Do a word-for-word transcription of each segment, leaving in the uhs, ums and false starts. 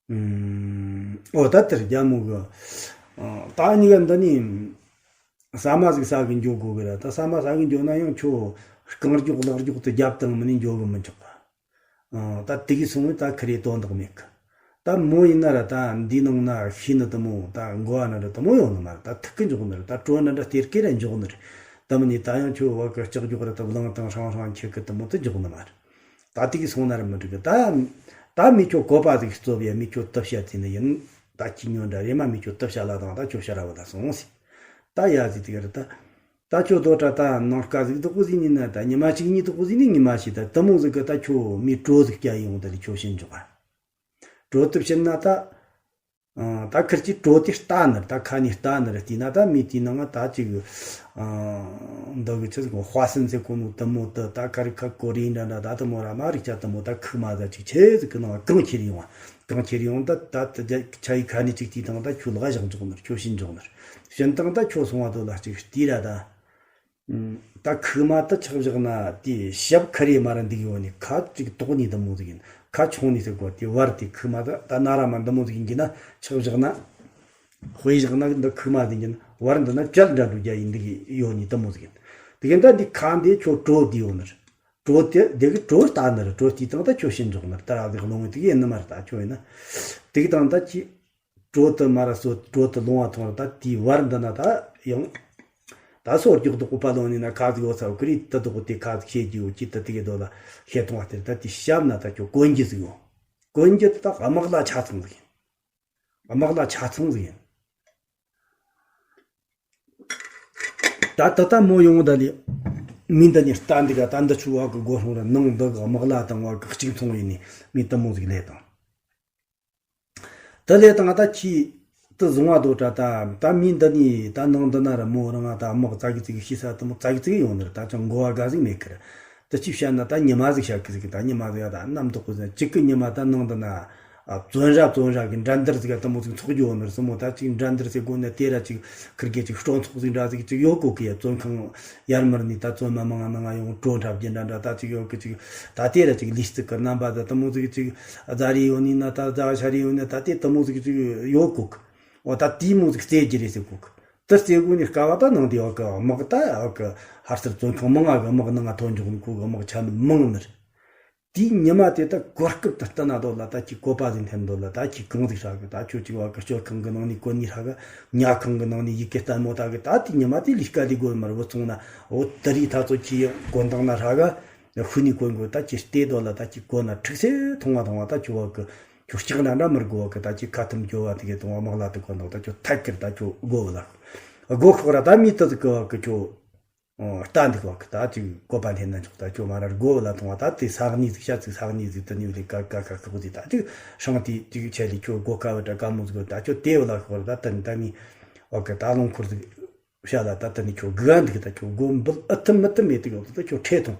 ཨུམ། ཨོ་ད་དེར་རྒྱ་མོ་གི། ཨ། ད་གཉིས་ཀ་འདི་ནི། ཟ་མ་ཟིག་ཟ་གི་འགྱོ་དགོས་གི་ར། ད་ཟ་མ་ཟ་གི་འགྱོ་ན་ཡང་ཁྱོད་རྐང་རྒྱུག་ལག་རྒྱུག་དེ་རྒྱབ་བཏང་མིན་ནི་འགྱོ་གི་མི་འཇུག་ག་ཨ། ད་དེ་གི་སོང་བས་ད་ཁི་རེ་དོན་དག་མེད་གི་ད་མོ་ཡིན་ན་ར་ད་འདི་ནང་ན་ཤི་ནི་དེ་མོ། ད་འགོ་བ་ན་ར་དེ་མོ་ཡོང་ནི་མ་རེད། ད་ཐུག་གི་འཇུག་ནི་རེད། ད་གྲོ་ན་འདྲ་སྟེར་གི་ར་འཇུག་ནི་རེད། དེ་མིན་ནི་ད་ཡང་ཁྱོད་བ་གི་ལྕགས་རྒྱུག་ར་ད་བླངས་དང་ཧྲང་ཧྲང་ཁྱེར་གི་དེ་མོ་དེ་འཇུག་ནི་མ་རེད། ད་དེ་གི་སོང་ན་ར་མི་འགྲིག་གི་ད། ད་མི་ཁྱོད་བཀོད་པ་ཟིག་རྩོབ་ཡ། མི་ཁྱོད་དུབ་བྱ་ཟིན་ནི་ཡིན། ད་ཁྱི་ཉོན་འདྲ་རེ་མ་མི་ཁྱོད་དུབ་བྱ་ལ་དང་ད་ཁྱོད་ཤ་ར་བ་ད་སོང་ཟིན། ད་ཡ་ཟིག་དེ་གི་ར་ད། ད་ཁྱོད་དོ་ཏྲ་ད་ནང་དཀའ་ཟིག་དུ་གུ་ཟིག་ནི་ན། ད་ཉི་མ་གཅིག་གཉིས་དུ་གུ་ཟིག་ནི་ཉི་མ་ཞིག་ད་དུ་མོ་ཟིག་གི་ད་ཁྱོད་མི་གྲོ་ཟིག་སྐྱ་ཡོང་ད་ལི་ཁྱོད་ཤིན་འཇོག་ག་གྲོ་དུ་ཕྱིན་ན་ད། ཨ། ད་ཁིར་གྱིས་གྲོ་དེ་ལྟ་ནི་རེད། ད་ཁ་ནས་ལྟ་ནི་རེད། བལྟས་ན་ད་མི་དེའི་ནང་ང་ད་ཅིག་ཨ། འདི་གི་ཆི་ཟིག་གོ་དཔའ་སན་ཟེར་གོ་ནོ་དུ་མོ་དུ། ད་ཀ་རི་ཁ་ཀོ་རི་འདྲ་འདྲ་ད་དུ་མོ་ར་མ་རིག་ཆ་དུ་མོ། ད་ཁུག་མ་ཟ་ཅིག་ཆེ་ཟིག་གི་ནང་གང་ཁྱེར་ཡོང་བ། གང་ཁྱེར་ཡོང་ད་ད་ད་ཆ་ཡི་ཁ་ནས་ཅིག་བལྟས་དང་ད་ཁྱོད་ལག་བཞག་འཇོག་ནི་རེད། ཁྱོད་ཤིན་འཇོག་ནི་རེད། ཤིན་དང་ད་ཁྱོད་སོང་བ་དོ་ལ་ཅིག་བལྟས་ར་ད། ད་ཁུག་མ་དེ་ཆག་བཞག་ན་དེ་ཞབས་ཁ་རེ་མ་ར་འདུག་ཡོད་ནི། ཁ་ཅིག་དོག་ནི་འདི་མོ་ཟིག་ཡིན། ཁ་ཆུང་ནི་ཟེར་གོ་དེ་བར་དེ་ཁུག་མ་དེ་ད་ན་ར་མ་འདི་མོ་ཟིག་ཡིན་གྱི་ན་ཆག་བཞག་ན། དཔེ་བཞག་ན་འདི་ཁུག་མ་ཟིག་ཡིན། བར་འདི་ན་བྲལ་འདྲ་འགྲོ་རྒྱ་ཡིན་འདུག་ཡོད་ནི་འདི་མོ་ཟིག་ཡིན། དེ་གི་ད་འདི་ཁ་འདི་ཁྱོད་གྲོ་བསྡུས་ཡོད་ནི་རེད། གྲོ་དེ་འདི་གི་གྲོ་ལྟ་ནི་རེད། གྲོ་བསྡུས་དང་ད་ཁྱོད་ཤིན་འཇོག་ནི་རེད། ད་ར་འདི་གི་ལོང་བའི་དེ་གི་ཡིན་ནི་མ་རེད། ད་ཁྱོད་ཡིན་ན་དེ་གི་དང་ད་ཁྱི། གྲོ་དུ་མ་ར་སོ་གྲོ་དུ་ལོང་བ་ཐོང་ར། ད་དེའི་བར་འདི་ན་ད་ཡང་། ད་སོ་རྒྱུག་དུ་ཀུ་པ་ལོང་ནི་ན་ཁ་ཟིག་ཡོད་ཚ་བ་ཀི་རི་ད་དུ་ཀུ་དེ་ཁ་ཟིག་ཤེས་ཀྱི་ཡོད་ཀྱི་ད་དེ་གི་དོ་ལ་ཤེས་ཐོང་བ་དེར་ད་དེ་ཤམ་ན་ད་ཁྱོད་གོན་རྒྱུ་ཟིག་ཡོད། གོན་རྒྱུ་དེ་ད་དམག་ལ་ཆ་ཚང་ཟིག་ཡིན། དམག་ལ་ཆ་ཚང་ཟིག་ཡིན། ད་ད་ད་མོ་ཡོང་ད་ལི། མི་འདི་ནི་ལྟ་འདི་ག་ད་འདི་ཆུ་བ་གི་སྒོ་སྲུང་ར་ནང་འདི་གི་དམག་ལ་དང་བ་གི་གཅིག་མཚུངས་ཡིན་ནི་མི་དུ་མོ་ཟིག་ལས་དང་། དེ་ལས་དང་ད་ཁྱི་དེ་བཟུང་བ་དོ་ཏྲ་ད་ད་མི་འདི་ནི་ད་ནང་འདི་ན་ར་མོ་རང་ང་ད་དམག་ཙག་གི་ཙིག་གི་ཤི་ས་དུ་མོ་ཙག་གི་ཙིག་གི་ཡོང་ནི་ར། ད་ཅང་འགོ་བ་དགའ་ཟིག་མེད་ཁི་ར། དེ་ཅི་བཤད་ན་ད་ཉི་མ་ཟིག་བཤད་ཁི་ཟིག་གི་ད་ཉི་མ་ཟིག་ཡ་ད་རྣམ་རྟོག་གི་ཟིག་གཅིག་གི་ཉི་མ་ད་ནང་འདི་ན་ཨ་བཙོན་ར་བཙོན་ར་གི་འགྲན་བསྡུར་ཟིག་ཡ་དུ་མོ་ཟིག་ཚོགས་རྒྱུ་ཡོང་ནི་ར་སྲིན་མོ། ད་ཅིག་འགྲན་བསྡུར་ཟེར་དགོས་ན་དེ་ར་ཅིག་ཁིར་གེ་ཅིག་སྤྲོ་ཚོགས་ཟིག་འདྲ་ཟིག་ཅིག་ཡོད་གོ་གི་ཡ། བཙོན་ཁང་ཡར་མར་ནི་ད་བཙོན་མ་མང་ང་ནང་ང་ཡོང་བྲོ་འཁྲབ་རྒྱུ་འདྲ་འདྲ་ད་ཅིག་ཡོད་གི་ཅིག་ད་དེ་ར་ཅིག་ལུས་རྩལ་གི་རྣམ་པ་ད་དུ་མོ་ཟིག་ཅིག་རྫ་རི་ཡོད་ནི་ན་ད་རྫ་ཤ་རི་ཡོད་ནི་ད་དེ་དུ་མོ་ཟིག་ཅིག་ཡོད་གོ་གི། འོ་ད་དེའི་མོ་ཟིག་རྩེ་རྒྱུ་རེད་ཟེར་གོ་གི། དེ་རྩེ་དགོས་ནི་དཀའ་བ་ད་ནང་དེ་ཡོད་གི་དམག་ད་ཡོད་གི་ཧར་སར་བཙོན་ཁང་མང་ང་གི་དམག་ནང་ང་ཐོན་འཇོག་ནི་ཁོ་གི་དམག་ཆ་མི་མང་ནི་རེད། དེའི་ཉི་མ་དེ་ད་གོ་སྐབས་དུ་བསྟུན་ན་དོ་ལ་ད་ཁྱི་བཀོད་པ་ཟིན་འཐེན་དོ་ལ་ད་ཁྱི་གང་ཟིག་ཧྲ་གི། ད་ཁྱོད་ཅིག་བ་གི་སྤྱོད་ཁང་གི་ནང་ནས་གོན་ནི་ཧྲ་གི། ཉལ་ཁང་གི་ནང་ནས་ཡི་གེ་ལྟད་མོ་ད་གི། ད་དེའི་ཉི་མ་དེ་ལས་ཀ་ལས་དགོས་མར་བུ་ཚོང་ན་འོ་དེ་རིགས་ད་ཚོ་ཁྱི་གོན་དང་ན་ཧྲ་གི། ཤུ་ནི་གོན་དགོས། ད་ཁྱི་ལྟས་དོ་ལ་ད་ཁྱི་གོན་ན་འཁྲིག་སེ་མཐོང་བ་མཐོང་བ། ད་ཁྱོད་བ་གི་ཁྱོད་ལྕགས་འདྲ་འདྲ་མར་དགོས་བ་གི། ད་ཁྱི་ཁ་ཐུམ་རྒྱོ་བ་དེ་གི་གཏོང་བ་དམག་ལ་དུ་གོན་དང་ད་ཁྱོད་ཐད་ཀར་ད་ཁྱོད་དགོ་བ་ལ་དགོ་ཤོག་ར། ད་མི་དུ་ཟིག་གི་བ་གི་ཁྱོད། ཨོ། རྟ་འདུག་བ་གི་ད་ཅིག་བཀོད་པ་འཐེན་ན་ཆོག་ད་ཁྱོད་མ་ར་སྒོ་བ་ལ་ཐོང་བ། ད་དེ་ས་གནས་ཟིག་ཤ་ཚིག་ས་གནས་ཟིག་ཏུ་ནི་ལས་ཀ་ཀ་ཁ་ཁག་ཟིག་ད་ཅིག་ཧྲང་དེ་ཅིག་ཆེ་ལི་ཁྱོད་སྒོ་ཀ་བ་ཏྲ་ཀ་མོ་ཟིག་ད་ཁྱོད་དེ་བ་ལ་ཤོར། ད་ད་ནི་ད་མི་བ་གི་ད་རླངས་འཁོར་ཟིག་ཤ་ལ་ད་ད་ནི་ཁྱོད་དགུ་ག་འདུག་ད་ཁྱོད་སྒོ་འབུད་ཨུ་ཐུམ་མི་ཐུམ་མེད་དུ་ཡོད་ད་ཁྱོད་ཁྲེ་ཐོང་།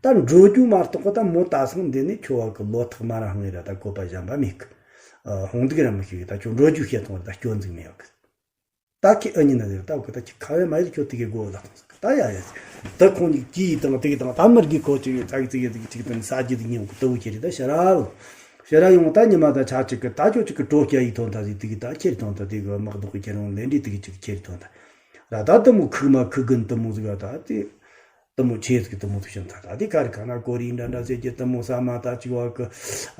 ད་འགྲོ་རྒྱུ་མ་གཏོགས་ད་མོ་ད་སང་འདི་ནི་ཁྱོད་བ་གི་ལོ་ཐག་མ་ར་ཧང་ངེ་ར་ད་བཀོད་པ་གཞན་པ་མེད་གི། ཧོང་འདུག་ར་མི་ཤེས་གི། ད་ཁྱོད་འགྲོ་རྒྱུ་ཤེས་ཐོང་ད་སྐྱོན་ཟིག་མེད་བ་གི། ད་ཁྱེད་ཨ་ཉི་ན་ཟེར་ད་གི་ད་ཁྱེད་ཁ་བའི་མ་ཡིར་ཁྱོད་དེ་གའི་སྒོ་ལ་ཐོང་ཟེར་གི། ད་ཡ་ཡ་ཟེར་ད་ཁོང་གཉིས་ཀྱིས་དང་དེ་གི་དང་ད་མི་དགེ་ཁོ་ཅིག་ཙག་གི་ཙིག་གི་ཙིག་ཅིག་དང་ས་རྒྱུ་དེ་ཉིན་གི་ལྟ་བུ་ཁྱེར་ད་ཤ་ར་ལོ། ཤ་ར་ཡོང་ད་ཉི་མ་ད་ཆ་ཅིག་གི་ད་ཁྱོད་ཅིག་གི་གྲོ་སྐྱ་ཡིག་ཐོན་ད་ཟིག་དེ་གི་ད་ཁྱེར་ཐོན་ད་དེ་གི་དམག་རྡོག་གི་ཁྱེར་ཡོང་ལེན་འདྲི་དེ་གི་ཅིག་ཁྱེར་ཐོན་ད་ར། ད་དུ་མོ་ཁུག་མ་ཁུག་གིན་དུ་མོ་ཟིག་ད་དེ། དུ་མོ་ཆེ་ཟིག་དུ་མོ་ཐུག་ཤིང་ཐ་ད་དེ་ཁ་རི་ཁ་ན་ཀོ་རི་འདྲ་འདྲ་ཟེར་གྱི་དུ་མོ་ས་མ་ད་ཅིག་བ་གི།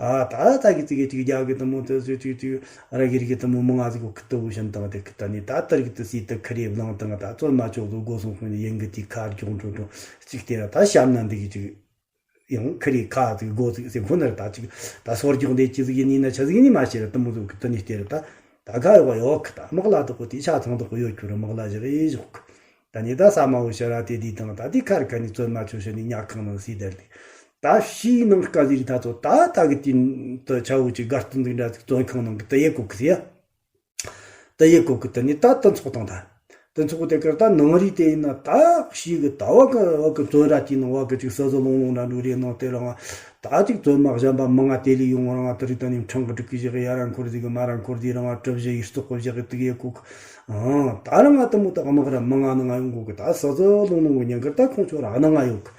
ཨ་ད་ད་གི་ཙི་གི་ཅིག་རྒྱ་གི་དུ་མོ་དུ་ཟེར་ཅིག་ཅིག་ར་གི་རི་གི་དུ་མོ་མང་ང་ཟིག་གི་ཁི་དུ་བུ་ཤིང་དང་དེ་ཁི་ད་ནི་ད་དར་གི་དུ་སི་དུ་ཁི་རི་བླང་དང་ད་བཙོན་མ་ཆོག་ཟིག་སྒོ་སོང་ཁུང་ནི་ཡིན་གི་དེ་ཁ་རྒྱོང་འགྲོ་འགྲོ་ཅིག་དེ་ར་ད་ཤམ་ན་འདི་གི་ཅིག་ཡང་ཁི་རི་ཁ་ཟིག་སྒོ་ཟིག་ཟེར་ཁོ་ན་ར་ད་ཅིག་ད་སོར་རྒྱོག་འདི་ཅི་ཟིག་ཡིན་ནི་ན་ཆ་ཟིག་ཡིན་ནི་མ་ཤེས་ར་དུ་མོ་ཟིག་གི་དུ་ནི་དེ་ར་ད་ད་ག་ཡོག་ཡོག་གི་ད་དམག་ལ་དུ་གོ་དེ་ཆ་ཚང་དུ་གོ་ཡོད་ཁྱོད་ར་དམག་ལ་བཞག་ཡེ་བཞག་གི། ད་ནི་ད་ས་མ་འོ་ཤ་ར་དེ་དུས་དང་ད་དེ་ཁར་ཁ་ནི་བཙོན་མ་ཆོག་ཤ་ནི་ཉལ་ཁང་ནང་སྲིད་དར་ལི། ད་ཕྱིའི་ནང་དཀའ་ཟིག་རི་ད་ཚོ་ད་ད་གི་དུས་དུ་ཆ་བོ་ཅིག་དགའ་སྟོན་ཟིག་འདྲ་ཟིག་བཙོན་ཁང་ནང་གི་ད་ཡེ་གོ་གི་ཟེ་ཡ། ད་ཡེ་གོ་གི་ད་ནི་ད་དུ་ཚོགས་དང་ད། དུ་ཚོགས་དེ་ཀར་ད་ནང་རི་དེ་ཡིན་ན་ད་ཕྱིའི་གི་ད་བ་གི་བ་གི་བཙོན་ར་དེའི་ནང་བ་གི་ཅིག་ས་བཟོ་ལོང་ལོང་འདྲ་འགྲོ་རེ་ནང་དེ་རང་ད་ཅིག་བཙོན་མ་གཞན་པ་མང་ང་དེ་ལས་ཡོང་རང་ང་དུ་རི་ད་ནི་ཕྲེང་གི་དྲུག་གི་བཞག་གི་ཡ་ར་འཁོར་ཟིག་གི་མ་ར་འཁོར་ཟིག་རང་ང་གྲུ་བཞི་ཡིར་སྟོག་གི་བཞག་གི་དུ་ཡེ་གོ་གི། ཨང་། ད་རང་ང་དུ་མོ་ད་དམག་ར་མང་ང་ནང་ང་ཡོང་གོ་གི། ད་ས་ས་ལོང་ལོང་གི་ཉན་གི་ད་ཁོང་ཚོ་ར་ནང་ང་ཡོད་གི།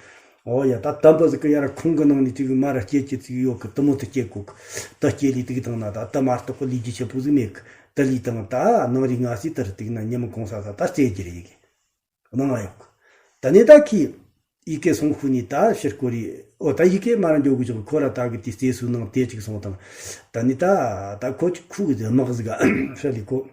ཨོ་ཡ། ད་དམ་པ་ཟིག་གི་ཡར་ཁོང་གི་ནང་ནས་ཅིག་མར་སྐྱེ་གི་ཅིག་ཡོད་གི། དུ་མོ་དུ་སྐྱེ་གོ་གི། དུ་སྐྱེ་ལི་དུག་དང་ན་ད་དུ་མ་གཏོགས་གི་ལས་རྒྱུ་ཆེ་པོ་ཟིག་མེད་གི། དུ་ལི་དང་ད་ནང་རི་ང་སི་དུ་རི་དུག་ན་ཉི་མ་གུང་ས་ས་ད་རྩེ་རྒྱུ་རེད་ཡི་གེ། ནང་ང་ཡོད་གི། ད་ནི་ད་ཁི་ཡི་གེ་སོང་ཁུ་ནི་ད་ཕྱིར་སྐོར་རི། ཨོ་ད་ཡི་གེ་མར་འཇོག་གི་ཅོག་ཁོ་ར་ད་གི་དེ་རྩེ་སུ་ནང་དེ་ཅིག་སོང་དང་། ད་ནི་ད་ད་ཁོ་ཅིག་ཁུ་གི་དམག་ཟིག་ག་ཧྲ་ལི་ཁོ།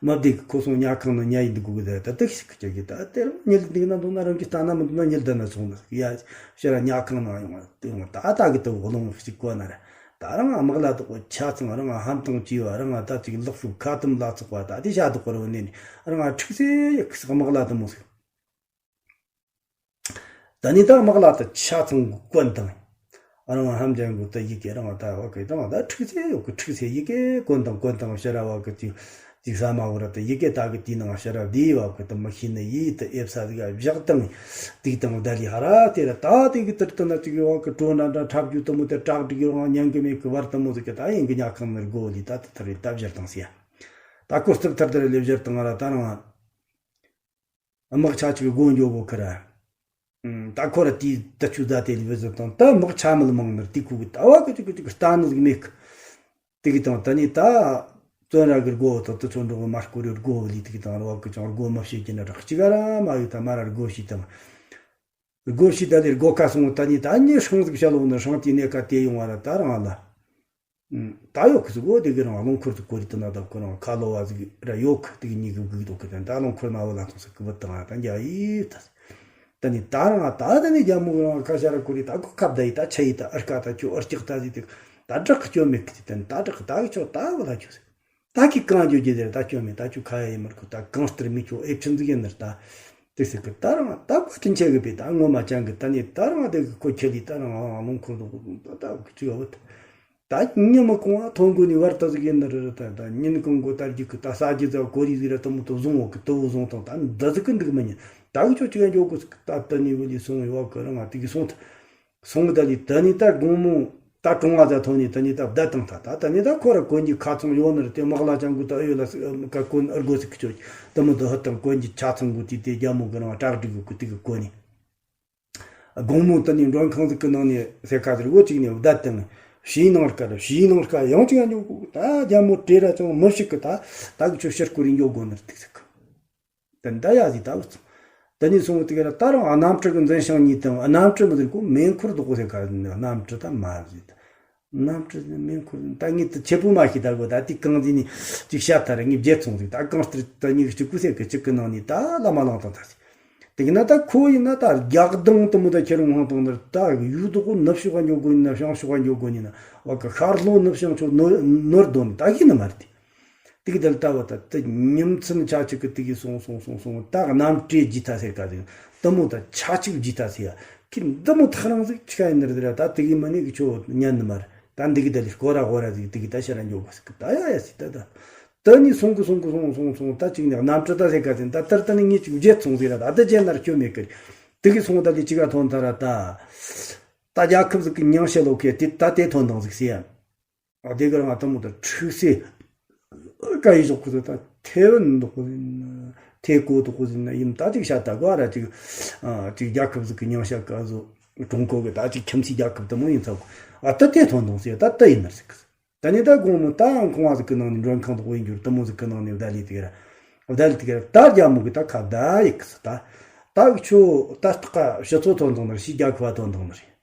མ་བདེ་གི། ཁོ་སོང་ཉལ་ཁང་ནང་ཉལ་ཡི་འདུག་གི། ད་ད་ཏིག་ཞིག་ཅིག་གི་ད་དེ་རང་ཉལ་འདུག་ན་འདུག་ན་རང་གི་ལྟ་ན་མི་འདུག་ན་ཉལ་ད་ན་སོང་ན་ཡ། ཕྱིར་ར་ཉལ་ཁང་ནང་ཡོང་བ་དེ་ཡོང་ད་ད་གི་ད་བློང་ཞིག་གོ་ན་ར། ད་རང་དམག་ལ་དོག་ཆ་ཚང་རང་ཧམ་ཏང་བྱས་བ་རང་ད་ཅིག་ལག་ཤུབས་ཁ་ཏུམ་ལ་ཚོགས་པ་ད་དེ་ཤ་དོག་པར་བ་ནས་ནི་རང་ཁྲིག་སེ་ཡ་ཁི་སི་དམག་ལ་དུ་མོ་ཟིག་ད་ནི་ད་དམག་ལ་ད་ཆ་ཚང་གི་གོན་དང་། རང་ཧམ་ཅན་གི་ད་ཡི་གེ་རང་ད་བ་གི་དང་ད་ཁྲིག་སེ་ཡོད་གི། ཁྲིག་སེ་ཡི་གེ་གོན་དང་གོན་དང་ཕྱིར་ར་བ་གི་ཅིག་ཅིག་ས་མ་བོ་ར་ད་ཡི་གེ་ད་གི་དེའི་ནང་ཕྱིར་ར་བསྡུས་བ་གི་ད་མི་ཤེས་ནི་ཡིས་ད་ཨེབ་ས་ཟིག་བཞག་དང་། དུག་དང་བརྡ་ལི་ཧ་ར་དེ་ར་ད་དེ་གི་དུར་དུ་ན་ཅིག་གི་བ་གི་གྲོ་འདྲ་འདྲ་འཁྲབ་རྒྱུ་དུ་མོ་དེ་བྲག་འགྲིག་གི་རང་ཉན་གི་མེད་གི་བར་དུ་མོ་ཟིག་གི་ད་ཡིན་གི་ཉལ་ཁང་ནི་སྒོ་ལི་ད་ད་ཐར་རི་ད་བཞུར་དང་ཟེ། ད་ཀོ་སྟག་ཐར་དེ་ར་ལེ་བཞུར་དང་ང་ར་ད་རང་དམག་ཆ་ཅིག་སྒོ་འགྱོ་གོ་ཁི་ར། ད་ཁོ་ར་དེའི་ད་ཆུ་ཟ་དེ་ལི་བེ་ཟི་དང་ད་དམག་ཆ་མི་ལ་མང་ནར་དེ་ཁུ་གི་ད་བ་གི་ཅིག་གི་ཅིག་ལྟ་ནི་ཟིག་མེད་གི། དེ་གི་དང་ད་ནི་ད་བཙོན་ར་གི་སྒོ་དང་དུ་ཚོ་འགྲོ་གི་མ་སྐོར་རི་སྒོ་ལི་དེ་གི་དང་ར་བ་གི་ཅང་སྒོ་མ་བཤད་ཀྱི་ན་ར་གཅིག་ར་མ་ཡོད་ད་མ་ར་སྒོ་ཤི་དང་། སྒོ་ཤི་ད་ལི་སྒོ་ཁ་སོང་ད་ནི་ད་ནི་ཧྲང་ཟིག་བྱ་ལོང་ནི་ཧྲང་དེ་ནས་ཀ་དེ་ཡོང་བ་ར་ད་རང་ལ། ད་ཡོད་ཁི་ཟིག་གོ་དེ་གི་རང་རླུང་འཁོར་དུ་གོ་རི་དུ་ན་ད་ཁོ་རང་ཁ་ལོ་བ་ཟིག་ར་ཡོད་ཁི་དེ་གི་ཉིད་གི་གུག་དོ་ཁི་དེ་ད་རླུང་འཁོར་མ་བོ་ལ་ཐོང་ས་གི་བུ་དང་ད་འཇའ་ཡི་ད། ད་ནི་ད་རང་ད་ད་ནི་རྒྱ་མོ་རང་ཁ་ཤ་ར་གོ་རི་ད་གོ་ཁབ་ད་ཡི་ད་ཆ་ཡི་ད་ཨར་ཀ་ད་ཁྱོད་ཨར་ལྕག་ད་ཟིག་དེ་ད་བྲག་གི་སྐྱོ་མེད་ཁི་དེ་ད་བྲག་གི་ད་གི་ཆོ་ད་བུ་ལ་ཁྱོད་ཟིག་ད་ཁི་གང་འགྱོ་རྒྱུ་དེར་ད་སྐྱོ་མེད་ད་ཁྱོད་ཁ་ཡ་ཡི་མར་ཁུ་ད་གང་ལྟར་མི་ཁྱོད་ཨེ་ཕྱིན་ཟིག་ཡིན་ནར་ད། དེ་ཟིག་གི་ད་རང་ད་བུ་དྲིན་ཆེ་གི་པས་ད་ངོ་མ་ཅང་གི་ད་ནི་ད་རང་དེ་གི་ཁོ་ཁྱེད་ལི་ད་རང་རླུང་འཁོར་དུ་ད་ད་གི་ཅི་ཡོད། ད་ཉི་མ་གང་བ་ཐོན་གོ་ནི་བར་ད་ཟིག་ཡིན་ནི་རེད། ད་ད་ཉིན་གང་གོ་ད་རྒྱུ་གི་ད་ས་རྒྱུ་ཟ་གོ་རི་ཟིག་ར་དུ་མོ་དུ་བཟུང་འོག་གི་དུ་བཟུང་དང་ད་འདི་ཟིག་གི་འདུག་མི་ཉན། ད་གི་ཆོ་ཅི་ཡང་འཇོག་གོ་ཟིག་ད་ད་ནི་བུ་ལི་སོང་ཡོད་གི་རང་ང་དེ་གི་སོང་ད་སོང་གི་ད་ལི་ད་ནི་ད་དགོང་མོ་ད་གྲོང་བ་ཟ་ཐོན་ནི་ད་ནི་ད་བདའ་དང་ད་ད་ད་ནི་ད་ཁོ་ར་གོན་གྱི་ཁ་ཚང་ཡོད་ནི་རེད། དེ་དམག་ལ་ཅང་གི་ད་ཨ་ཡོད་ལ་ཀ་གོན་ཨར་གོ་ཟིག་གི་ཆོ་དུ་མོ་དུ་ཧ་དང་གོན་གྱི་ཆ་ཚང་གོ་དེ་དེ་རྒྱ་མོ་གི་རང་བྲག་སྒྲིག་གི་གི་དེ་གི་གོན་ནི། དགོང་མོ་དེ་ནས་མགྲོན་ཁང་ཟིག་གི་ནང་ནས་སེ་ཁ་ཟིག་འོ་གཅིག་ནས་བསྡད་དང་། ཕྱིའི་ནང་དཀར་ཕྱིའི་ནང་དཀར་ཡང་གཅིག་ཡང་འཇོག་གོ་ད་རྒྱ་མོ་བྲེལ་ར་ཅང་མི་ཞིག་གི་ད་ད་གི་ཆོ་ཕྱིར་སྐོར་རིང་འཇོག་དགོ་ནི་རེད་ཟིག་གི། དེ་འདྲ་ཡ་ཟིག་ད་བུ་ཚོ། དེ་ནས་སོང་དེ་ག་ར་ད་རང་གནམ་གྲུ་གི་འཛིན་ཞིང་གཉིས་དང་གནམ་གྲུ་མི་ཟེར་གོ་མེ་འཁོར་དུ་གོ་ཟེར་ག་གནམ་གྲུ་ད་མ་ཟིག་ད། གནམ་གྲུ་མེ་འཁོར་ད་ངས་ད་ཆེ་པོ་མ་ཤེས་ད་གོ་ད་དེ་གང་ཟིག་ནས་ཅིག་བཤད་ད་ར་ངས་བརྗེད་སོང་ཟིག་ད་གང་ལྟར་ད་ཉིག་གཅིག་གུ་སེ་གི་གཅིག་གི་ནང་ནས་ད་ལ་མ་ལང་དང་ད་ཟིག་དེ་གི་ན་ད་ཁོ་ཡིན་ན་ད་རྒྱག་དང་དུ་མོ་ད་ཁྱེད་རང་ཧང་དང་ནར་ད་ཡུ་དོ་གོ་ནུབ་ཕྱོགས་ག་འཇོག་དགོ་ནི་ན་བྱང་ཕྱོགས་ག་འཇོག་དགོ་ནི་ན་བ་གི་ཤར་ལྷོ་ནུབ་བྱང་ཕྱོགས་ནོར་ནོར་དོ་ནི་ད་ཤེས་ནི་མ་རེད། དེ་གི་དལ་ལྟ་བ་ད་དེ་ཉིན་མཚན་ཆ་གཅིག་གི་དེ་གི་སོང་སོང་སོང་སོང་ད་གནམ་གྲུ་ཇི་ཐ་ཟེར་ག་ཟིག་དུ་མོ་ད་ཆ་གཅིག་ཇི་ཐ་ཟེར་ཡ་ཁི་དུ་མོ་ཐག་རང་ཟིག་ཆི་ག་ཡིན་ནི་རེད་ད་དེ་གི་མ་ནི་གི་ཆོ་ཉན་ནི་མ་རེད། ད་འདི་གི་དལ་སྐོ་ར་གོ་ར་ཟིག་དེ་གི་ད་ཤ་ར་འཇོག་ག་ཟིག་གི་ད་ཡ་ཡ་ཟིག་ད་ད་དེ་ནི་སོང་གི་སོང་གི་སོང་སོང་སོང་ད་ཅིག་ནི་གནམ་གྲུ་ད་ཟེར་ག་ཟིག་ད་དར་ད་ནི་ངས་ཅིག་བརྗེད་སོང་ཟིག་ར་ད་ད་བརྗེད་ནར་ཁྱོ་མེད་གི་དེ་གི་སོང་ད་དེ་ཅི་ག་ཐོན་ད་ར་ད། ད་རྒྱལ་ཁབ་ཟིག་གི་ཉིང་ཤེ་ལོ་ཁེ་དེ་ད་དེ་ཐོན་དང་ཟིག་ཟེར་ཡ། ཨ་དེ་གི་རང་ང་དུ་མོ་ད་ཁྲུག་སེ་ཀ་ཡི་ཞོག་ཁུ་ད་ཐེ་ཝན་འདུག་གོ་ཟིན་ཐེ་གོ་འདུག་གོ་ཟིན་ན་ཡིན་ད་ཅིག་ཤ་ད་གོ་ཨ་ར་ཅིག་ཨ་ཅིག་རྒྱལ་ཁབ་ཟིག་གི་ཉིང་ཤ་ཀ་ཟོ་ཀྲུང་གོ་གི་ད་ཅིག་ཁྱིམ་མཚེས་རྒྱལ་ཁབ་དུ་མོ་ཡིན་ཚ་གོ་ཨ་ད་དེ་ཐོན་དང་ཟེར་ད་ད་ཡིན་ནར་ཟིག་ད་ནི་ད་དགོང་མོ་ད་ཁང་བ་ཟིག་གི་ནང་ནས་མགྲོན་ཁང་དུ་དབེན་འགྱུར་དུ་མོ་ཟིག་གི་ནང་ནས་བསྡད་ལས་དེ་ག་ར་བསྡད་ལས་དེ་ག་ར་ད་རྒྱལ་མོ་གི་ད་ཁ་བརྡ་ཡིག་གི་ཟིག་ད་ད་གི་ཆོ་ད་སྟག་ཁ་ཕྱི་ཚོ་ཐོན་དང་ནར་ཕྱི་རྒྱལ་ཁབ་བ་ཐོན་དང་ནར།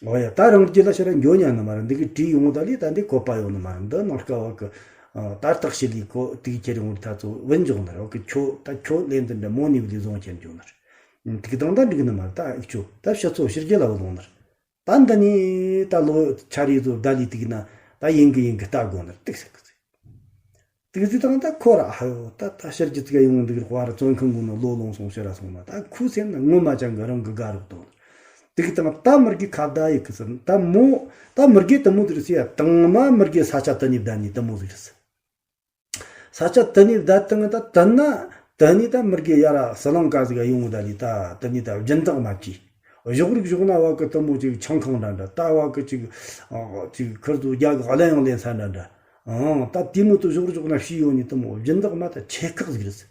ཨོ་ཡ་ད་རང་རྒྱུད་ལ་ཤི་ར་འགྱོ་ཉན་ནི་མ་རེད། འདི་གི་བྲིས་ཡོང་ད་ལི་ད་འདི་བཀོད་པ་ཡོང་ནི་མ་རེད། འདི་ནང་སྐབས་བ་གི་ད་སྟག་ཤི་ལི་ཁོ་དེ་གི་ཁྱེར་ཡོང་རི་ད་ཚོ་བུན་འཇོག་ནི་རེད། བ་གི་ཁྱོ་ད་ཁྱོ་ལེན་དུ་འདྲ་མོ་ནི་བུ་ལི་བཟུང་ཁྱེར་འཇོག་ནི་རེད། དེ་གི་དང་ད་འགྲིག་ནི་མ་རེད། ད་ཨི་ཁྱོ་ད་ཕྱི་ཚོ་ཕྱི་རྒྱལ་ལ་བུ་ལོང་ནི་རེད། ད་འདི་ནི་ད་ལོ་ཆ་རེ་ཚོ་ད་ལི་དེ་གི་ན་ད་ཡིན་གི་ཡིན་གི་ལྟ་དགོ་ནི་རེད། ཏིག་ཟེར་གི་ཚེ། དེ་གི་ཚེ་དང་ད་ཁོ་ར་ཧ་ཡོ་ད་ད་ཕྱིར་གྱི་ཚིག་ཡོང་འདུག་རེད། ཁོ་ར་བཙོན་ཁང་གི་ནང་ལོ་ལོང་སོང་ཕྱིར་ར་སོང་ན་ད་ཁུ་སེམས་ན་ངོ་མ་ཅང་གི་རང་གི་དགའ་རོགས་དང་། དེ་གི་དང་ད་མི་རྒྱའི་ཁ་བརྡ་ཡི་གི་ཟེར་ད་མོ་ད་མི་རྒྱའི་དུ་མོ་དེ་རེད་ཟེར་ཡ། དང་མ་མི་རྒྱའི་ས་ཆ་དུ་ནས་བསྡད་ནས་དུ་མོ་ཟིག་རེད། ས་ཆ་དུ་ནས་བསྡད་དང་ད་དུ་ན་དུ་ནས་ད་མི་རྒྱའི་ཡ་ར་ཟི་ལིང་ག་ཟིག་ཡོང་ད་ལི་ད་དུ་ནས་ད་སྦྱིན་བདག་མ་བྱས། གཞོགས་རིག་གཞོགས་ན་བ་གི་དུ་མོ་ཅིག་ཆང་ཁང་འདྲ་འདྲ་ད་བ་གི་ཅིག་ཅིག་ཁུར་དུ་རྒྱ་གི་གླ་ཡང་ལེན་ས་འདྲ་འདྲ། ཨང་ད་དེ་མོ་དུ་གཞོགས་རིག་གཞོགས་ན་ཤི་ཡོད་ནི་དུ་མོ་སྦྱིན་བདག་མ་ད་ཆེ་ཁག་ཟིག་རེད།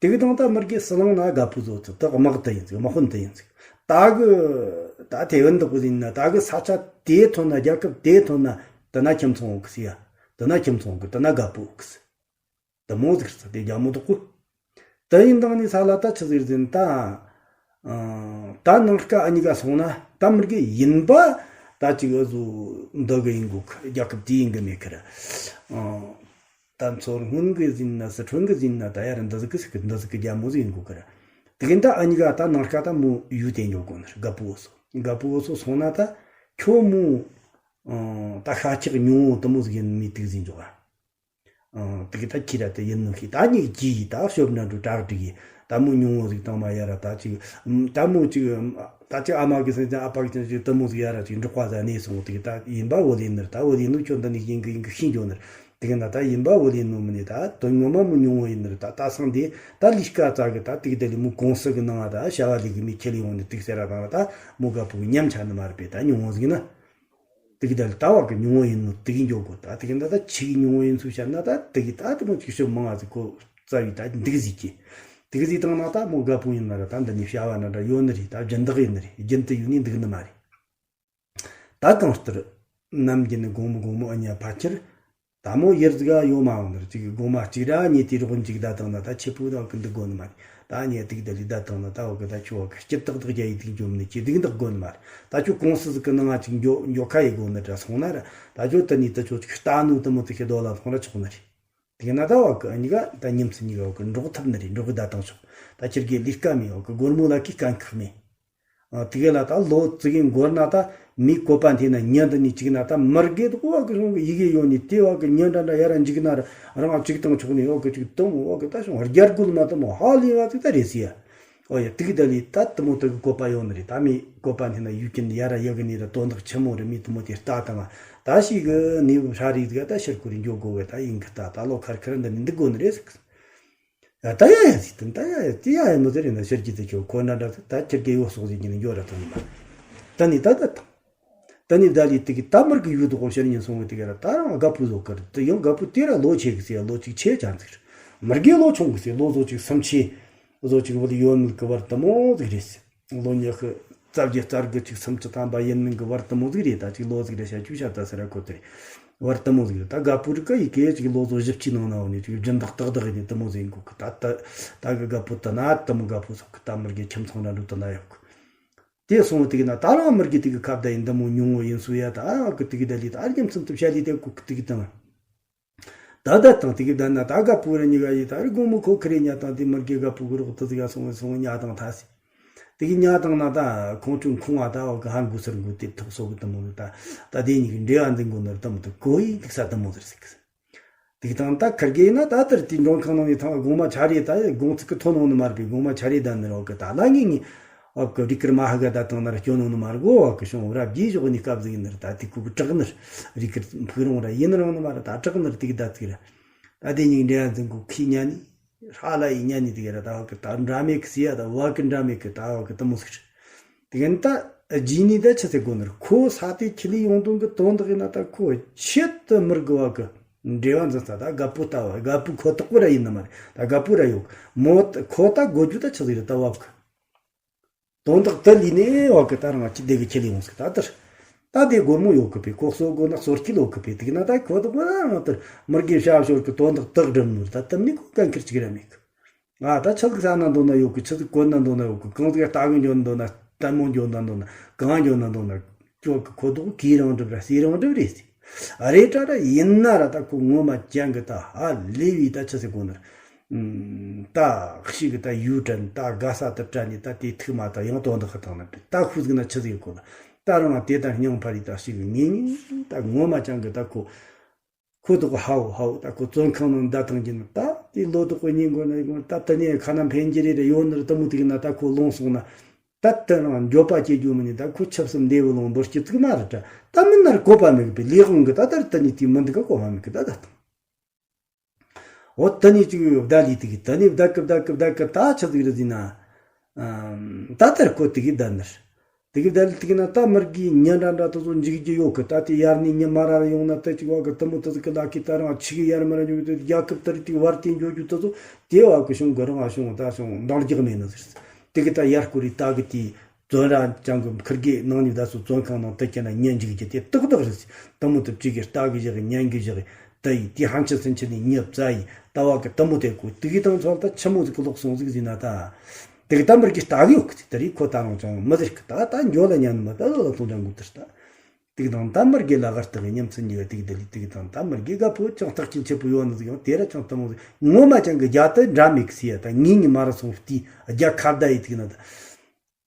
དེ་གི་དང་ད་མི་རྒྱའི་ཟི་ལིང་ན་དགའ་པོ་བཟོ་ཚུལ་ད་དམག་དུ་ཡིན་ཟིག་དམག་དཔོན་དུ་ཡིན་ཟིག་ ད་གི་ད་ཐེ་ཝན་འདི་གི་ཟིན་ན་ད་གི་ས་ཆ་དེ་ཐོན་ན། རྒྱལ་ཁབ་དེ་ཐོན་ན། དེ་ན་ཁྱིམ་ཚང་ཡོད་གི་ཟེར་ཡ། དེ་ན་ཁྱིམ་ཚང་ཡོད་གི། དེ་ན་རྒད་པོ་ཡོད་གི་ཟེར། དེ་མོ་ཟིག་རེད་ཟེར། དེ་རྒྱ་མོ་དག་གོ། དེ་ཡིན་དང་ནི་ས་ལ་ད་ཆི་ཟིག་ཟིན་ད། ཨ། ད་ནང་སྐལ་ཨ་གཉིས་ཀ་སོང་ན་ད་མི་དགེ་ཡིན་པ། ད་ཅིག་ཨ་ཟུ་འདི་གི་ཡིན་གོ་གི། རྒྱལ་ཁབ་དེ་ཡིན་གི་མེད་གི་ར། ཨ། ད་མཚོ་སྔོན་གི་ཟིན་ན། སི་ཁྲོན་གི་ཟིན་ན། ད་ཡར་འདི་ཟིག་གི་ཟིག་གི་འདི་ཟིག་གི་རྒྱ་མོ་ཟིག་ཡིན་གོ་གི་ར། དེ་གིན་ད་ཨ་གཉིས་ཀ་ད་ནང་སྐལ་ད་མོ་ཡུལ་དེ་འགྱོ་གོ་ནི་ར། རྒད་པོ་བུ་སོ། རྒད་པོ་བུ་སོ་སོང་ན་ད་ཁྱོད་མོ། ཨ། ད་ཤ་ཁྱག་ཉུང་བོ་དེ་མོ་ཟིག་ཡིན་མི་དེ་གི་ཟིན་འཇོག་ཨ། ཨང་། དེ་གི་ད་ཁྱི་ར་དེ་ཡིན་ནོ་ཤེས། ད་ཉིག་ཅི་ཡི་ད་ཤོབ་ན་འགྲོ་དྲག་དྲིག་ཡི། ད་མོ་ཉུང་བོ་ཟིག་དང་མ་ཡ་ར་ད་ཅིག་ད་མོ་ཅིག་ད་ཅིག་ཨ་མ་གི་སེམས་ཅན་ཨ་ཕ་གི་སེམས་ཅན་དེ་མོ་ཟིག་ཡ་ར་ཅིག་འབྲོག་པ་ཟ་ནས་སོང་། དེ་གི་ད་ཡིན་པ་བོ་ལེ་ནི་ར། ད་བོ་ལེ་ནོ་ཁྱོད་འདི་ནས་ཡིན་གི་ཡིན་གི་ཤེས་འགྱོ་ནི་ར། དེ་གི་ན་ད་ཡིན་པ་བོ་ལེ་ནོ་མི་ནི་ད་དོན་ངོ་མ་མོ་ཉུང་བོ་ཡིན་ནི་ར། ད་ད་སང་དེ་ད་ལས་ཀ་ཙ་གི་ད་དེ་གི་དེ་ལས་མོ་ཀུང་སི་གི་ནང་ང་ད་བྱ་བ་ལས་གི་མི་ཁྱེར་ཡོང་ནི་དེ་གི་ཟེར་ར། དང་ད་མོ་རྒད་པོ་གི་ཉམས་ཆག་ནི་མ་རེད་པས། ད་ཉུང་བོ་ཟིག་ན། དེ་གི་ད་ལྟ་བ་གི་ཉུང་བོ་ཡིན་ནོ་དེ་གི་འཇོག་གོ། ད་དེ་གི་ད་ད་ཆི་གི་ཉུང་བོ་ཡིན་ཚུལ་བཤད་ན། ད་དེ་གི་ད་དེ་མོ་ཅིག་ཤོབ་མང་བ་ཟིག་ཁོ་རྩ་བའི་ད་འདུག་ཟིག་གི། དེ་གི་ཟིག་བཏང་ན་ད་མོ་རྒད་པོ་ཡིན་ན་ར་ད་འདི་ནས་བྱ་བ་ན་འདྲ་ཡོད་ནི་རེད། ད་སྦྱིན་བདག་ཡིན་ནི་རེད། རྒྱུན་དུ་ཡོད་ནི་འདུག་ནི་མ་རེད། ད་གང་ལྟར་ནམ་རྒྱུན་ནི་དགོང་མོ་དགོང་མོ་ཨ་ཉ་ཕ་ཁྱེར། ད་མོ་ཡུལ་ཟིག་ག་ཡོད་མ་འོང་ནི་ར། ཅིག་དགོང་མ་གཅིག་ར་གཉིས་དེ་རོགས་འཇིག་ད་བཏང་ན་ད་ཆེ་པོ་ད་གི་འདུག་དགོ་ནི་མ་རེད། ད་ཉེ་དུག་ད་ལི་ད་བཏང་ན་ད་འོ་གི་ད་ཁྱོད་འོ་གི་སྐྱིད་ཏག་ཏག་རྒྱ་ཡི་དུག་འཇོམས་ནི་ཅི་དུག་འདག་དགོ་ནི་མ་རེད། ད་ཁྱོད་ཀུང་སི་ཟིག་གི་ནང་ང་ཅིག་འགྱོ་འགྱོ་ཁ་ཡི་དགོ་ནི་འདྲ་སོང་ན་ར། ད་ཁྱོད་ད་ནི་ད་ཁྱོད་ཅིག་ལྟ་ནོ་དེ་མོ་དེ་ཁྱེད་རྡོ་ལ་ཐོང་ར་ཆོག་ནི་རེད། དེ་གི་ན་ད་འོ་གི་ཨ་ཉི་ག་ད་ཉིམ་སི་ཉི་ག་འོ་གི་འགྲོགས་ཐུབ་ནི་རེད། འགྲོགས་གི་ད་བཏང་ཆོག། ད་ཁྱེད་གི་ལས་ཀ་མེད། འོ་གི་སྒོར་མོ་ལ་གི་དཀའ་ཁག་མེད། ཨ། དེ་ག་ལ་ད་ལོ་ཙི་གི་འགོར་ན་ད་མི་བཀོད་པ་འཐེན་ན་ཉན་དུ་ནི་ཅིག་ན་ད་མི་དགེ་དག་བ་གི་རང་གི་ཡི་གེ་ཡོད་ནི་དེ་བ་གི་ཉན་འདྲ་འདྲ་ཡ་ར་འཇིག་ན་ར་རང་ཅིག་བཏང་ཆོག་ནི་འོ་གི་ཅིག་དུམ་འོ་གི་ད་ཤོང་རྒྱ་རྒོལ་མ་དུམ་ཧ་ལས་བ་ཅིག་ད་རེད་སི་ཡ། ཨོ་ཡ་དེ་གི་ད་ལི་ད་དུ་མོ་དེ་གི་བཀོད་པ་ཡོད་ནི་རེད། ད་མི་བཀོད་པ་འཐེན་ན་ཡུལ་ཀྱིན་ཡ་ར་ཡ་གི་ནི་ར་དོན་དག་ཆེན་མོ་རེད། མི་དུ་མོ་དེ་ལྟ་དང་ད་ཞིག་གི་ནི་ཧྲ་རིག་ག་ད་ཕྱིར་ཁོ་རི་འགྱོ་དགོ་གི་ད་ཡིན་གི་ད་ད་ལོ་ཁར་ཁར་འདི་ནི་འདི་དགོ་ནི་རེད་ཟིག། ད་ཡ་ཡ་ཟིག་དང་ད་ཡ་ཡ་དེ་ཡ་ཡ་མོ་ཟེར་ཡིན་ན་ཕྱིར་གྱི་དེ་ཁྱོད་ཁོ་འདྲ་འདྲ་ཟིག་ད་ཁྱེད་ཀྱི་ཡོ་སོག་ཟིག་གྱི་ནི་འགྱོ་ར་ཐོན་ཡིན་པ། ད་ནི་ད་ད་ད་ད་ནི་ད་ལི་དེ་གི་ད་མར་གི་ཡུལ་དུ་གོ་ཕྱིར་ཉིན་སོང་བའི་དེ་ག་ར་ད་རང་དགའ་པོ་བཟོ་གི་རེད། དེ་ཡང་དགའ་པོ་དེ་ར་ལོ་ཆེ་གི་ཟེར་ལོ་ཅིག་ཆེ་ཅན་ཟིག་རེད། མར་གི་ལོ་ཆུང་གི་ཟེར་ལོ་བཟོ་ཅིག་སུམ་ཆེ་བཟོ་ཅིག་བུད་ཡོད་མིན་གི་བར་དུ་མོ་ཟིག་རེད་ཟེར། ལོ་ཉི་ཤུ་རྩ་བརྒྱད་རྩ་དགུ་ཅིག་སུམ་ཅུ་ཐམ་པ་ཡིན་མིན་གི་བར་དུ་མོ་ཟིག་རེད། ད་ཅིག་ལོ་ཟིག་རེད་བྱ་ཅུ་བྱ་ད་ཟེར་ར་ཁོ་དེ་རེད། བར་དུ་མོ་ཟིག་རེད། ད་དགའ་པོ་རིག་ག་ཡི་གེ་ཅིག་ལོ་ཟོ་བཞི་བཅུའི་ནང་ན་འོ་ནི་ཅིག་སྦྱིན་བདག་ཏག་ཏག་ཡིན་ནི་དུ་མོ་ཟིག་ཡིན་གོ་གི། ད་ད་ད་གི་དགའ་པོ་དུ་ན་དུ་མོ་དགའ་པོ་སོག་གི་ད་མར་གི་ཁྱིམ་ཚང་ན་འགྲོ་དུ་ན་ཡོད་གི། དེ་སོང་བ་དེ་གི་ན་ད་རང་མར་གི་དེ་གི་ཁ་བརྡ་ཡིན་དུ་མོ་ཉུང་ངོ་ཡིན་སུ་ཡ་ད་གི་དེ་གི་ད་ལི་ད་རྒྱ་མཚམས་དུ་བྱ་ལི་དེ་གོ་གི་དེ་གི་དང་། ད་ད་དང་དེ་གི་ད་ན་ད་དགའ་པོ་ར་ཉི་ག་ཡི་ད་རི་དགོང་མོ་ཁོ་ཁི་རེ་ཉ་དང་དེ་མར་གི་དགའ་པོ་གི་རོགས་དུ་ཟིག་ག་སོང་བ་སོང་ཉ་དང་ཐ་སི། དེ་གི་ཉ་དང་ན་ད་ཁོང་ཁྲོ་ཁོང་བ་ད་འོ་གི་ཧ་འགུ་སར་འགུ་དེ་ཐོག་སོ་གི་དུ་མོ་ད་ད་དེ་ཉིད་ཀྱི་འབྲེལ་བ་འཛིན་དགོ་ནོར་དུ་མོ་དུ་གོ་ཡི་འདུག་ས་དུ་མོ་ཟེར་ཟིག། དེ་གི་དང་ད་ཁར་གེ་ཡིན་ན་ད་ལྟར་དེ་མགྲོན་ཁང་ནང་ནས་ཐང་དགོང་མ་ཆ་རེ་ད་དགོང་ཚིག་གི་ཐོན་འོང་ནི་མ་རེད་པས། དགོང་མ་ཆ་རེ་ད་ནི་རོགས་གི་ད་ལ་ངེས་ངེས་འོག་གི་རིག་གར་མ་ཧ་ག་ད་དང་ནར་སྐྱོན་འོང་ནི་མ་རེད་གོ། འོག་གི་བྱུང་རབ་རྒྱས་ཞོག་ནི་སྐབས་ཟིག་ནི་རེད། ད་དེ་ཁུག་གི་དྲག་ནི་རིག་གར་ཕུག་རུང་ར་ཡིན་རུང་ནི་མ་རེད། ད་དྲག་ནི་རེད། དེ་གི་ད་ཚིག་ར་ད་དེ་ཉིད་འདྲེ་ཡ་འཛིན་གོ་ཁི་ཉ་ནི་ཧྲ་ལ་ཡི་ཉ་ནི་དེ་གི་ར་ད་འོག་གི་ད་འདྲ་མེད་གི་སི་ཡ་ད་བ་གི་འདྲ་མེད་གི་ད་འོག་གི་དུ་མོ་ཟིག་རེད། དེ་གི་ད་རྗེས་ནི་ད་ཆི་ཟེར་གོ་ནི་རེད། ཁོ་ས་དེ་ཁྱི་ལི་ཡོང་དོན་གི་དོན་དག་ཡིན་ན་ད་ཁོ་ཆེད་དུ་མི་དགོས་བ་གི་འབྲེལ་བ་འཛིན་ས་ད་དགའ་པོ་ལྟ་བུ་དགའ་པོ་ཁོ་ཐག་པོ་ར་ཡིན་ནི་མ་རེད། ད་དགའ་པོ་ར་ཡོད་མོ། ཁོ་ད་དགོ་རྒྱུ་ད་ཆི་ཟིག་རེད། ད་བབ་གི་དོན་དག་དེ་ལས་ནས་བབ་གི་ད་རང་ཅི་བདེ་གི་ཁྱེར་ཡོང་ཟིག། ད་དེར་ད་དེ་སྒོར་མོ་ཡོད་གི་པས། ཁོ་གསོ་དགོ་ན་གསོ་སྐྱིད་ཡོད་གི་པས། དེ་གི་ན་ད་ཁོ་ཐག་པོ་ར་རང་དེར་མི་དགེ་བྱ་ཞོར་གི་དོན་དག་དག་སྒྲུབ་ནོར་ད་དེ་ནི་ཁོ་གན་ཁེར་ཅིག་ར་མེད་གི། ང་ད་ཆི་ཟིག་ཟ་ན་འདོད་ན་ཡོད་གི། ཆི་ཟིག་གོན་ན་འདོད་ན་ཡོད་གི། གང་ཟིག་ལྟ་གི་འཇོན་འདོད་ན་ལྟད་མོ་འཇོན་ན་འདོད་ན་གང་འཇོན་ན་འདོད་ན་ཅོག་གི་ཁོ་ཐོག་གིས་རང་འགྲུབ་ར་སྲས་རང་འགྲུབ་རེད་ཟེར། ཨ་རེད་དྲ་ར་ཡིན་ན་ར་ད་ཁོ་ངོ་མ་ཅང་གི་ད་ཧ་ལས་བའི་ད་ཆི་ཟིག་གོ་ནར། ད་ཤི་གི་ད་ཡུ་དྲན་ད་དགའ་ས་དུ་དྲན་ནི་ད་དེ་ཐུག་མ་ད་ཡང་དོན་དག་གི་དང་ན་ད་ཤུ་ཟིག་ན་ཆི་ཟིག་གོ་ན་ད་རང་དེ་ད་སྙིང་ཕ་རི་ད་ཤི་གི་ངེས་ངེས་ད་ངོ་མ་ཅང་གི་ད་ཁོ། ཁོ་དོག་ཧའོ་ཧའོ་ད་ཁོ་བཙོན་ཁང་ནང་བསྡད་བཏང་གི་ན་ད་དེ་ལོ་དོག་གི་ཉིན་གོ་ན་ཡོང་ད་དེ་ནས་ཁ་ན་འཕེན་གྱི་རེད་རེད་ཡོད་ནི་རེད། དུ་མོ་དེ་གི་ན་ད་ཁོ་ལོང་སོང་ན་ད་དེ་རང་འགྱོད་པ་སྐྱེ་རྒྱུ་མིན་ནི་ད་ཁོ་ཆབ་སྲིད་འདས་བུ་ལོང་འབོར་སྐྱེ་ཚིག་མ་རེད་དྲ། ད་མི་ནར་གོ་པ་མེད་གི་པའི་ལས་དབང་གི་ད་ལྟར་དེ་ནས་དེ་མི་འདུག་ག་གོ་བ་མེད་གི་ད་ད་དང་། འོ་དེ་ནས་ཅིག་བསྡད་ལི་དེ་གི་དེ་ནས་བསྡད་གི་བསྡད་གི་བསྡད་གི་ད་ཆི་ཟིག་རེད་ཟེར་ན། ད་ལྟར་ཁོ་དེ་གི་བསྡད་ནི་རེད། དེ་གི་བསྡད་ལི་དེ་གི་ན་ད་མི་དགེ་ཉ་འདྲ་འདྲ་དེ་ཚོ་འཇིག་རྒྱུ་ཡོད་གི། ད་དེ་ཡར་ནས་ཉི་མ་ར་ཡོང་ན་ད་ཅིག་བ་གི་དུ་མོ་དེ་ཚོ་གི་ལ་ཁི་ད་རང་ཆི་གི་ཡར་མར་འཇུག་དེ་རྒྱལ་ཁབ་དེར་དེ་བར་དེ་འཇོག་རྒྱུ་དེ་ཚོ་དེ་བ་གི་བྱུང་གི་རང་བྱུང་ད་བྱུང་འདང་རྒྱག་མེད་ནི་ཟེར། དེ་གི་ད་ཡར་སྐོར་རི་ད་གི་དེ་ བཙོན་ར་ཅང་གི་ཁིར་གི་ནང་ནས་ད་སོ་བཙོན་ཁང་ནང་དུ་སྐྱེལ་ན་ཉན་འཇུག་རྒྱུ་དེ་ཏག་ཏག་རེད། དེ་མོ་དུ་བྲིས་གི་ལྟ་གི་བཞག་གི་ཉན་གི་བཞག་གི་ད་ཡི་དེ་ཧམ་ཆི་སེམས་ཆི་ནས་ཉེ་བཙའ་ཡི་ལྟ་བ་གི་དེ་མོ་དེ་གོ་དེ་གི་དང་ཚོགས་ད་ཆི་མོ་ཟིག་གི་ལོག་སོང་ཟིག་ཟིན་ན་ད། དེ་གི་ད་མར་གི་ལྟ་གི་ཡོད་གི་དེ་རིག་ཁོ་ད་རང་ཅང་མི་ཟེར་གི་ད་ད་འགྱོ་ལ་ཉན་མི་ད་ལོ་ལ་གཏོང་ཅང་གི་དེ་ལྟ། དེ་གི་དང་ད་མར་གི་ལ་གར་ལྟ་གི་ཉམས་ཚན་གཉིས་ཀ་དེ་གི་དེ་ལི་དེ་གི་དང་ད་མར་གི་དགའ་པོ་ཅང་ཐག་ཆེན་ཆེ་པོ་ཡོད་ནི་ཟིག་ཡང་དེ་ར་ཅང་ད་མོ་ཟིག་ངོ་མ་ཅང་གི་རྒྱ་ད་འདྲ་མེད་གི་སི་ཡ་ད་ངེད་གཉིས་མ་ར་སོང་སྟེ་རྒྱ་ཁ་བརྡ་ཡི་དེ་གི་ན་ད།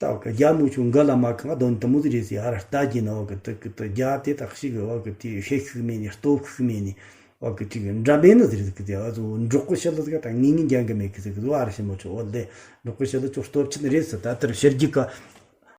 ད་བ་གི་རྒྱ་མོ་ཆུང་འགའ་ལ་མ་གང་དོན་དུ་མོ་ཟིག་རེད་ཟེར་ཨ་ར་ལྟ་གྱིན་ན་བ་གི་དུ་གི་དུ་རྒྱ་དེ་དག་ཞིག་གི་བ་གི་དེ་ཤེས་ཤིག་མེད་ནི་སྟོབས་ཤིག་མེད་ནི་བ་གི་དེ་གི་འདྲ་མེད་ནི་ཟེར་གི་དེ་ཨ་ཟོ་འབྲོག་གི་ཤི་ལ་ཟིག་ད་ངེད་གཉིས་འགྱང་གི་མེད་གི་ཟེར་གི་ཟོ་ཨ་ར་ཤི་མོ་ཆུང་བ་ལས་འབྲོག་གི་ཤི་ལ་ཆུང་སྟོབས་ཆེན་རེད་ཟེར། ད་དེར་ཤར་རྒྱུད་ཀ་